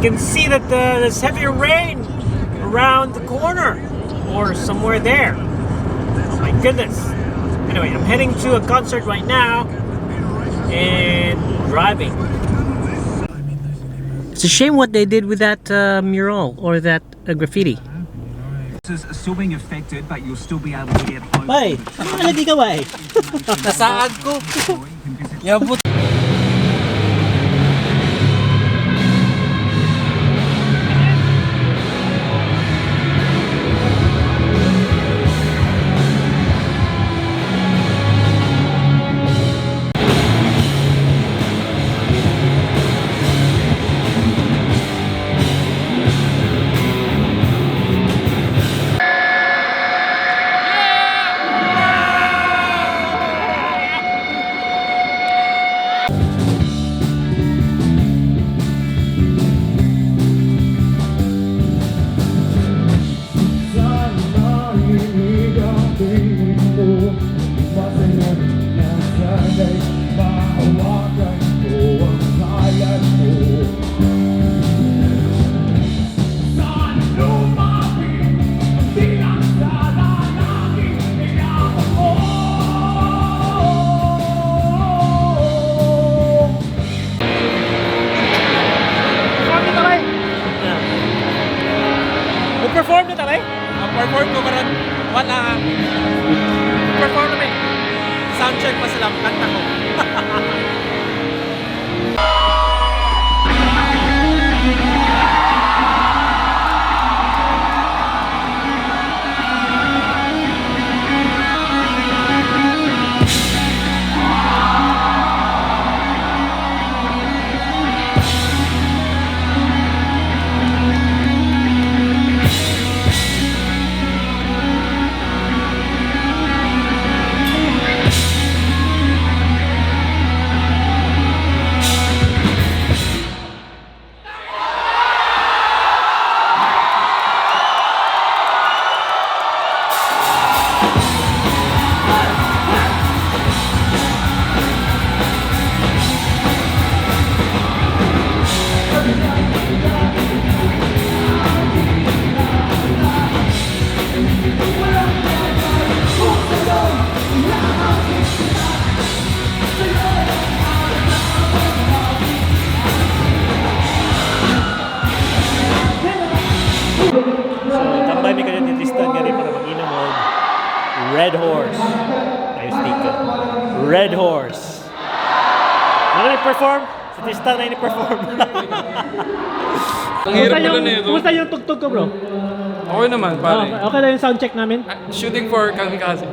can see that there's heavy rain around the corner or somewhere there. My goodness. Anyway, I'm heading to a concert right now and driving. It's a shame what they did with that mural or that graffiti. Is still being affected, but you'll still be able to get home. Bay, ano lagi ka, bay? Nasaad ko. Yabot. Perform na tayo! Perform na tayo? Ang perform ko karon wala. Perform na may. Sound check pa sila kanta ko. So, tambay mi kayo ni Tristan gani para mag-inom og Red Horse. Ayos sticker. Red Horse. Ano ni perform? Si Tristan na ni-perform. Ang hirap pala na ito. Kumusta yung tugtog ko, bro? Okay naman, pare. Okay, okay lang yung sound check namin? Ah, shooting for kamikaze.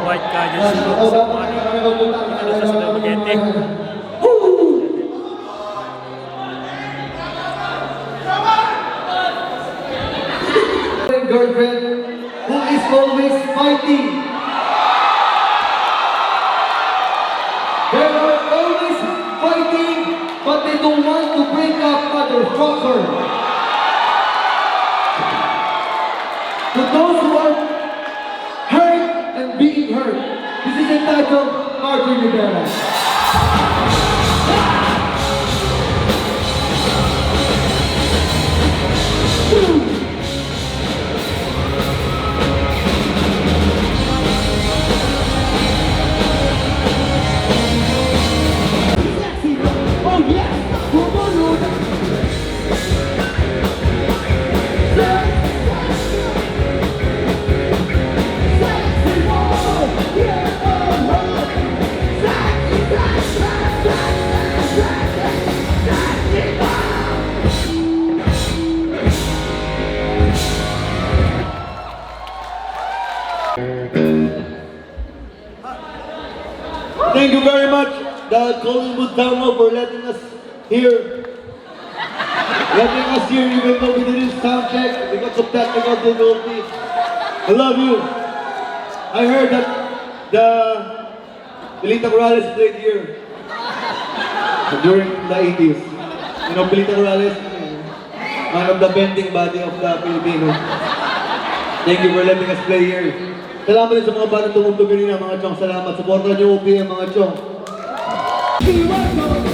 White ka dyan sa ano sa Dumaguete. Girlfriend who is always fighting. They are always fighting, but they don't want to break up, motherfucker. To those who are hurt and Marvin Rivera. Oh yes! Bumunod! Sexy boy! Yeah! Oh, oh. Sexy, sexy, sexy, sexy, sexy boy! Thank you very much, the Collingwood Town Hall, for letting us hear. Letting us hear even though we didn't sound check. We got some technical difficulties. I love you. I heard that the Pilita Corrales played here during the 80s. You know, Pilita Corrales, one of the bending body of the Filipino. Thank you for letting us play here. Salamat din sa mga batang tumugtog kanina, mga chong. Salamat. Supportan niyo OPM, mga chong. Hindi na malakas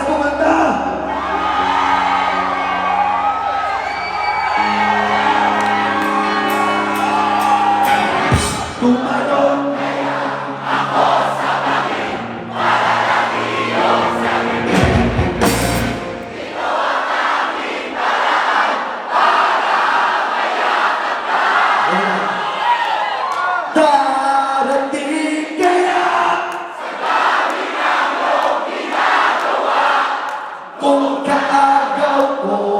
kumanta! Tumalon! Darating kaya! Kung kaagaw ko.